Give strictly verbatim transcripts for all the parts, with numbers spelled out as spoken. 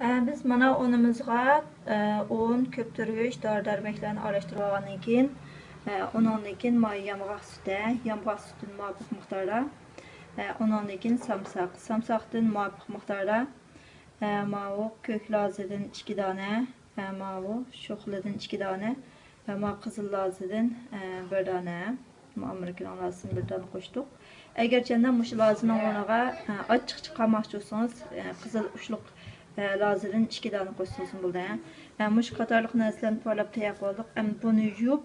ئە، بىز مانا ئۇنىمىزغا، ئە، ئۇن، كۆپتۈرگۈچ، دورا-دەرمەكلەرنى ئارىلاشتۇرۇپ ئالغاندىن كېيىن، ئە، ئۇنىڭدىن كېيىن ما يامغاق سۈتى، يامغاق سۈتىدىن مۇۋاپىق مىقداردا، ئە، ئۇنىڭدىن كېيىن سامساق، سامساقتىن مۇۋاپىق مىقداردا، ئە، ماۋۇ كۆك لازىدىن ئىككى دانە، ئە، ماۋۇ شوخلىدىن ئىككى دانە، ئە، ماۋۇ قىزىل لازىدىن، ئە، بىر دانە. ئامېرىكىنىڭ لازىسىنى بىر دانە قوشتۇق. ئەگەر چەندە مۇشۇ لازىنىڭ ئورنىغا، ئە، ئاچچىق چىقارماقچى بولسىڭىز، ئە، قىزىل ئۇچلۇق، ئە، لازىدىن ئىككى دانە قوشسىڭىزمۇ بولىدۇ. ئە، مۇشۇ قاتارلىق نەرسىلەرنى پارلاپ تەييار قىلدۇق. ئەمدى بۇنى يۇيۇپ،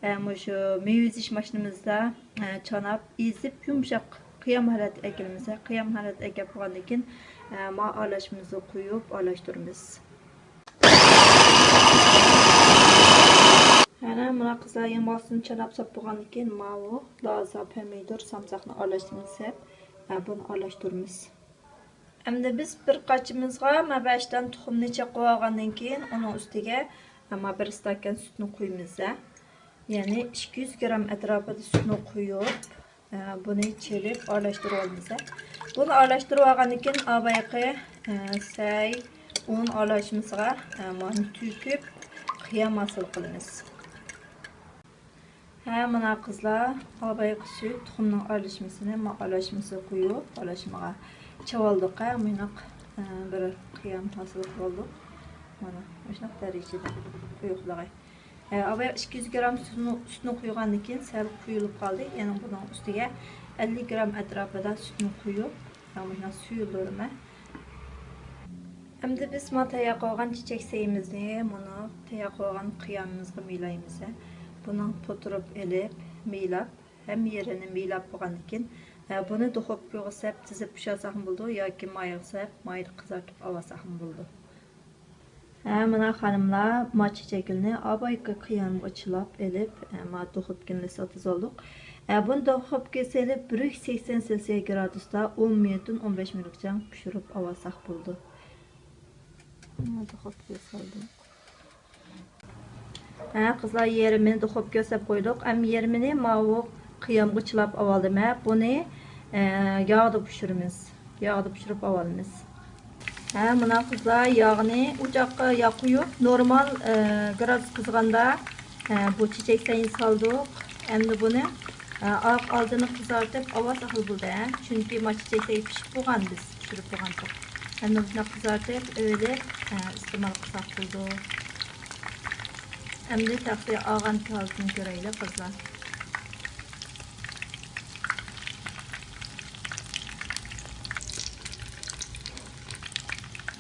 ئە، مۇشۇ مېۋە ئېزىش ماشىنىمىزدا، ئە، چاناپ، ئېزىپ، يۇمشاق قىيام ھالەتكە ئەكىلىمىز. قىيام ھالەتكە ئەكەپ بولغاندىن كېيىن، ئە، ما ئارىلاشمىمىزنى قۇيۇپ ئارىلاشتۇرىمىز. ئەنە مانا قىزلار يامغاقسىنى چاناپ ساپ بولغاندىن كېيىن ماۋۇ لازا، پەمىدۇر، سامساقنى ئارىلاشتۇرىمىز دەپ، ھە، بۇنى ئارىلاشتۇرىمىز. ئەمدى بىز بىر قاچىمىزغا ما بەش دانە تۇخۇمنى چېقىۋالغاندىن كېيىن ئۇنىڭ ئۈستىگە، ھە، ما بىر ئىستاكان سۈتنى قۇيىمىز، ھە. يەنى ئىككى يۈز گرام ئەتراپىدا سۈتنى قۇيۇپ، ئە، بۇنى چېلىپ ئارىلاشتۇرۇۋالىمىز. بۇنى ئارىلاشتۇرۇۋالغاندىن كېيىن، ئاۋايقى، ئە، سەي ئۇن ئارىلاشمىسىغا، ئە، مانا تۆكۈپ، قىيام ھاسىل قىلىمىز. ھە، مانا قىزلار، ئاۋايقى سۈت، تۇخۇمنىڭ ئارىلاشمىسىنى ما ئارىلاشمىسىغا قۇيۇپ، ئارىلاشمىغا چاۋالدۇق، ھە، مۇنداق، ئە، بىر قىيام ھاسىل قىلدۇق. مانا مۇشۇنداق دەرىجىدە قويۇقلۇقى. ئاۋايقى ئىككى يۈز گرام سۈتنى، سۈتنى قۇيغاندىن كېيىن سەل قۇيۇلۇپ قالدى. يەنە بۇنىڭ ئۈستىگە ئەللىك گرام ئەتراپىدا سۈتنى قۇيۇپ، مانا مۇشۇنداق سۈيۈلدۈرىمەن. ئەمدى بىز مانا تەييار قىلغان چېچەك سەيىمىزنى مانا تەييار قىلغان قىيامىمىزغا مىلايمىز. بۇنى قوتۇرۇپ ئېلىپ، مىلاپ، ھەممە يېرىنى مىلاپ بولغاندىن كېيىن، بۇنى دۇخوپكىغا سەپ تىزىپ پىشۇرساقمۇ بولىدۇ ياكى مايغا سەپ، مايدا قىزارتىپ ئالساقمۇ بولىدۇ. ھە، مانا خانىملار، ما چېچەكلىرىنى ئاۋايقى قىيامغا چىلاپ ئېلىپ، ھە، ما دۇخوپكىنى ساتىزالدۇق. ھە، بۇنى دۇخوپكىغا سېلىپ، بىر يۈز سەكسەن سېلسىيە گرادۇستا ئون مىنۇتتىن ئون بەش مىنۇتقىچە پىشۇرۇپ ئاۋالساق بولىدۇ. ما دۇخوپكىغا سالدۇق. ھە، قىزلار، يېرىمىنى دۇخوپكىغا سېلىپ قويدۇق. ئەمما يېرىمىنى ماۋۇ قىيامغا چىلاپ ئاۋالدىم. ھە، بۇنى، ئە، ياغدا پىشۇرىمىز. ياغدا پىشۇرۇپ ئاۋالىمىز. ھە، مانا قىزلار، ياغنى ئوچاققا ياغ قويۇپ، نورمال، ئە، گرادۇس قىزغاندا، ئە، بۇ چېچەك سەينى سالدۇق. ئەمدى بۇنى، ئە، ئارقا ئالدىنى قىزارتىپ ئاۋالساق بولىدۇ، ھە. چۈنكى ما چېچەك سەي پىشىپ بولغان، بىز پىشۇرۇپ بولغانتۇق. ئەمدى مۇشۇنداق قىزارتىپ، ئۆيلەپ، ئە، ئىستېمال قىلساق بولىدۇ. ئەمدى تەخسە ئالغان ھالىتىنى كۆرەيلى، قىزلار.